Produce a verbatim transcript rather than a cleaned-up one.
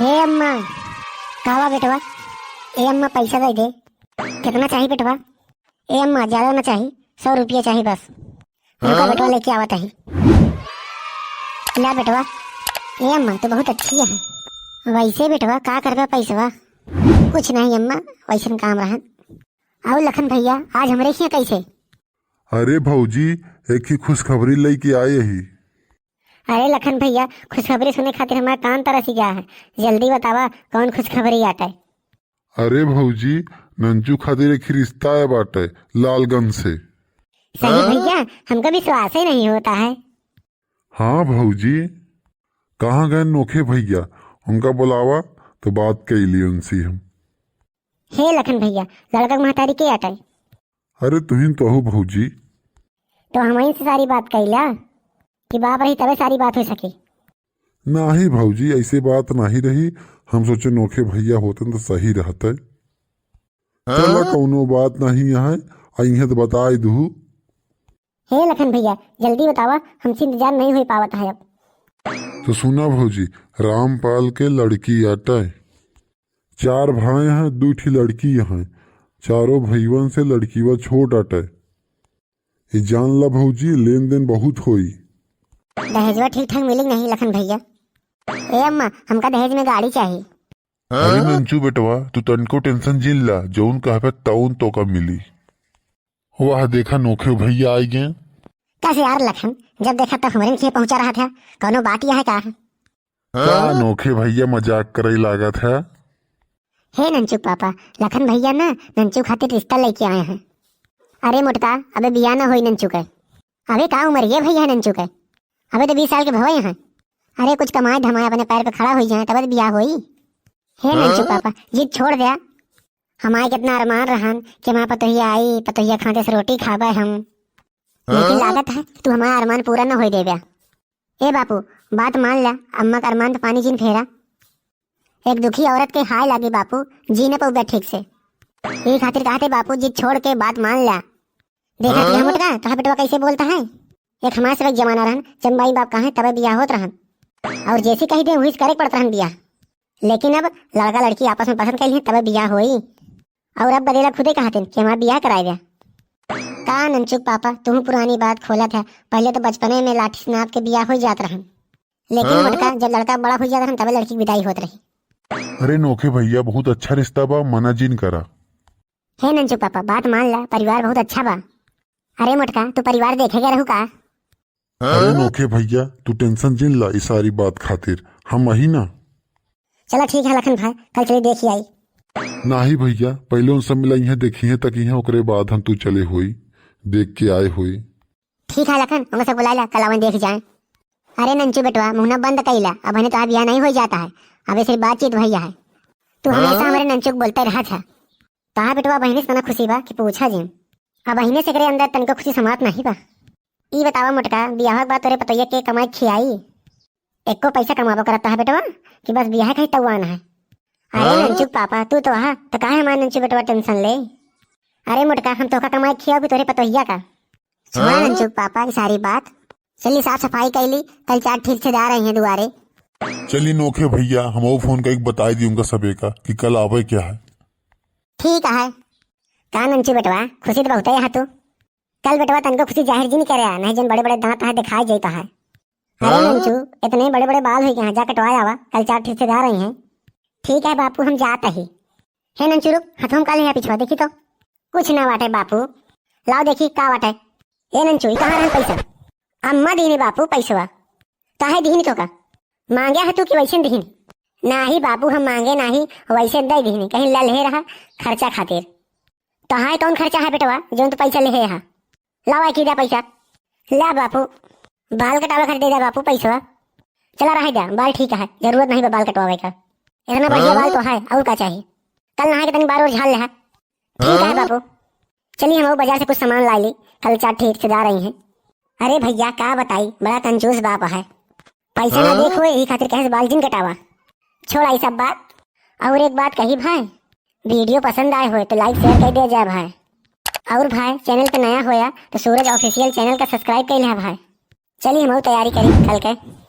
हे अम्मा, का बा बेटवा? ए अम्मा, पैसा दे दे। कितना चाही बेटवा? ए अम्मा, ज्यादा ना चाही, सौ रुपया चाही बस। रुका हाँ? बेटवा, लेके आवत ही। ला बेटवा। ए अम्मा, तू बहुत अच्छी है। वैसे बेटवा, का करबा पैसवा? कुछ नहीं अम्मा, वैसन काम रहन। और लखन भैया, आज हमरे हियाँ कैसे? अरे भौजी, एक ही खुशखबरी लेके आए ही। अरे लखन भैया, खुशखबरी सुने खातिर हमार कान तरस गया है। जल्दी बतावा, कौन खुशखबरी आटे? अरे भौजी, नंचू खातिर एक ही रिश्ता आए बाटे, लालगंज से। सही हाँ? भैया, हमका विश्वास ही नहीं होता है। हाँ भौजी, कहाँ गए नोखे भैया? उनका बुलावा तो बात कैली उनसे हम। हे लखन भैया, लड़का के महतारी के आटे? अरे तुहिन तो हो भौजी। तो हमइन से सारी बात कैला कि बाप रही तबे सारी बात हो सके। नाही भौजी, ऐसे बात नाही रही। हम सोचे नोखे भैया होतन तो सही रहते। चला, कौनो बात नहीं है, अइहें तो बताई दू। हे लखन भैया, जल्दी बतावा, हमसे इंतजार नहीं हो पावत है अब। तो सुना भौजी, रामपाल के लड़की आटे। चार भाई हैं, दू ठी लड़की हैं। चारों भइवन से लड़कीवा छोट आटे। ये जान ला भौजी, लेन देन बहुत होई। दहेजवा ठीक ठाक मिली नहीं लखन भैया? ए अम्मा, हमका दहेज में गाड़ी चाही। अरे नंचू बेटवा, तू तनको tension जिन ला, जौन कहबे तौन तोका मिली। वाह, देखा नोखे भैया आई गए। कैसे यार लखन, जब देखा तब हमरे खिए पहुंचा रहा था, कौनो बात यह है का? का नोखे भैया मजाक करे लागत है? हे नंचू पापा, लखन भैया ना नंचू खातिर रिश्ता लेके आए हैं। अरे मोटका, अबे बियाह ना होई नंचू के। अबे का उम्र ये भैया है नंचू के? अबे तो बीस साल के भवे हैं। अरे कुछ कमाए धमाए अपने पैर पे खड़ा हो जाए तब तो बियाह होई। हे नंचू पापा, जिद छोड़ द्या। हमारे कितना अरमान रहन कि हमारे पतोहिया आई, पतोहिया खाते से रोटी खाबे हम। लेकिन लागत है कि तू हमारा अरमान पूरा न होई देब्या। ए बापू, बात मान ल्या, अम्मा का अरमान पे पानी जिन फेरा। एक दुखी औरत के हाय लागी बापू, जी न पउब्या ठीक से। यही खातिर कहते बापू, जिद छोड़ के बात मान ल्या। देखा हाँ? मोटका, तोहार बेटवा कैसे बोलता है? एक हमारे सब एक जमाना रहन, जब माई बाप कहे तबे बियाह होत रहन। और जैसे कही दे वही से करे पड़त रहन बियाह। लेकिन अब लड़का लड़की आपस में पसंद कर लिए तबे बियाह होई। और अब बदेला खुदे कहते कि हमार बियाह कराए द्या। का नंचुक पापा, तुम पुरानी बात खोलत है, पहले तो बचपने में लाठी से नाप के बियाह हो जात रहन। लेकिन हाँ? मोटका, जब लड़का बड़ा हो जात रहन तबे लड़की की विदाई होत रही। अरे नोखे भैया, बहुत अच्छा रिश्ता बा, मना जिन करा। हे नंचुक पापा, बात मान ला, परिवार बहुत अच्छा बा। अरे मोटका, तू परिवार देखे गए रहू का? अरे नोखे भैया, तू tension जिन ला ई सारी बात खातिर, हम अही ना। चला ठीक है लखन भाई, कल चली देखी आई। नाही भैया, पहले उन सब मिला इहाँ देखी है तक इहाँ, ओकरे बाद हम तू चले होई, देख के आए होई। ठीक है लखन, उनसे बुला ला, कल आवन देख जाए। अरे नंचू बेटवा, मुँह ना बंद कइला, अबहिने तोहार बियाह नहीं हो जाता है, अबे सिर्फ बातचीत भैया है। तू हमेशा हाँ? हमारे नंचू को बोलते रहा था। तोहार बेटवा बहिने से मना खुशी बा कि पूछा जिन। अबहिने से एकरे अंदर तनको खुशी समात नहीं बा। ई बतावा मोटका, बियाह के बाद तोरे पतोहिया के कमाई खियाई? एको पैसा कमाबो करत तोहार बेटवा कि बस बियाह का ही तौआन है? अरे हाँ? नंचुक पापा, तू तो हा, तो काहे हमारे नंचू बेटवा tension ले? अरे मोटका, हम तोहका कमाई खियाओ भी तोरे पतोहिया का। सुना हाँ? नंचुक पापा, ई सारी बात। चली साफ सफाई कैली, कल चार ठेकेदार आई हैं दुआरे। चली नोखे भैया, हम वो फोन का एक बताई दी उनका सबे का कि कल आवे क्या है। ठीक है। का नंचू बेटवा, खुशी तो बहुत है यहाँ तू। कल बेटवा तनको खुशी जाहिर जी नहीं करे, नहीं जन बड़े बड़े दांत है दिखाई जाता है। अरे हाँ? नंचू, इतने बड़े बड़े बाल हुई हैं, जा कटवा आवा, कल चार ठेकेदार आई हैं। ठीक है बापू, हम जात ही। हे नंचू रुक, हथों का ले पिछवा देखी तो। कुछ ना बाटे बापू, लाओ देखी का बाटे। ए नंचू, ई कहाँ रहन पैसा? अम्मा दीनी बापू पैसवा। काहे दीनी तोका? मांगे है तू कि वैसे दीनी? नाही बापू, हम मांगे नाही, वैसे दे दीनी, कहीं लल्हे रहा खर्चा खातिर। तो हाँ, कौन खर्चा है बेटवा, जौन तू पैसा लेहे हा? लावा की दे पैसा। ला बापू, बाल कटावे खातिर दे दे बापू पैसवा। चला रहे दे, बाल ठीक है, जरूरत नहीं बा बाल कटवावे का। इतना बढ़िया हाँ? बाल तो है, और का चाहिए? कल नहा के तनी बाल और झाड़ ले है। ठीक है हाँ? बापू, चलिए हम बाजार से कुछ सामान ला ली, कल चार ठेकेदार आई हैं। अरे भैया का बताई, बड़ा कंजूस बाप है, पैसा ना हाँ? देखो, यही खातिर कहे से बाल जिन कटावा। छोड़ा ये सब बात। और एक बात कही भाई, video पसंद आए होए तो like share कर दिया जाए भाई। और भाई channel पे नया होया तो सूरज official channel का subscribe कर लिया भाई। चलिए हम तैयारी करी कल के।